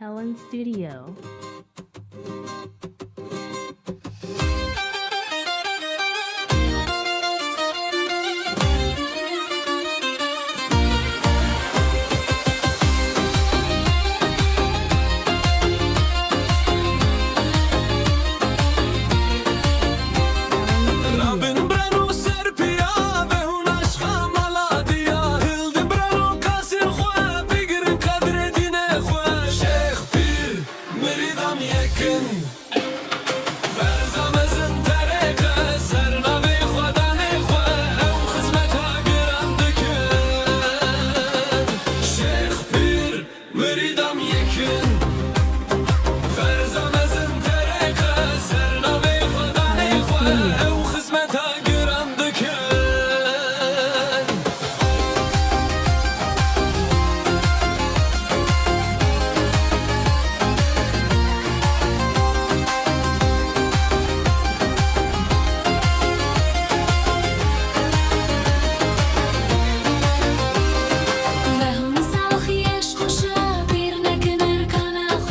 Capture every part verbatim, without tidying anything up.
Helen Studio. Rabin breno ser piya ve hûn aşqa mala diya. Hildin breno kasên xwe, bigirin qedrê dînê xwe. Şêx Pîr, mirîdan yekin. Ferza mezin terêqe, ser navê Xwedanê xwe, ew xizmeta giran dikin. Şêx Pîr, mirîdan yekin. Ferza mezin terêqe, ser navê Xwedanê xwe, ew xizmeta giran dikin.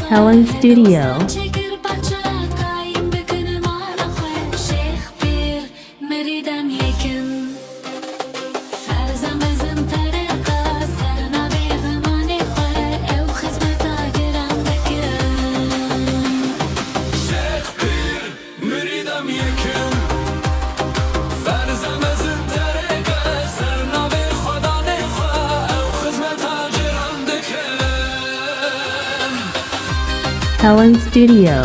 Helen Studio. Mirîdan yekin. Ferza mezin terêqa, ser navê zimanê xwe, ew xizmeta giran dikin. Şêx Pîr, mirîdan yekin. Ferza mezin terêqa, ser navê Xwedanê xwe, ew xizmeta giran dikin. Helen Studio.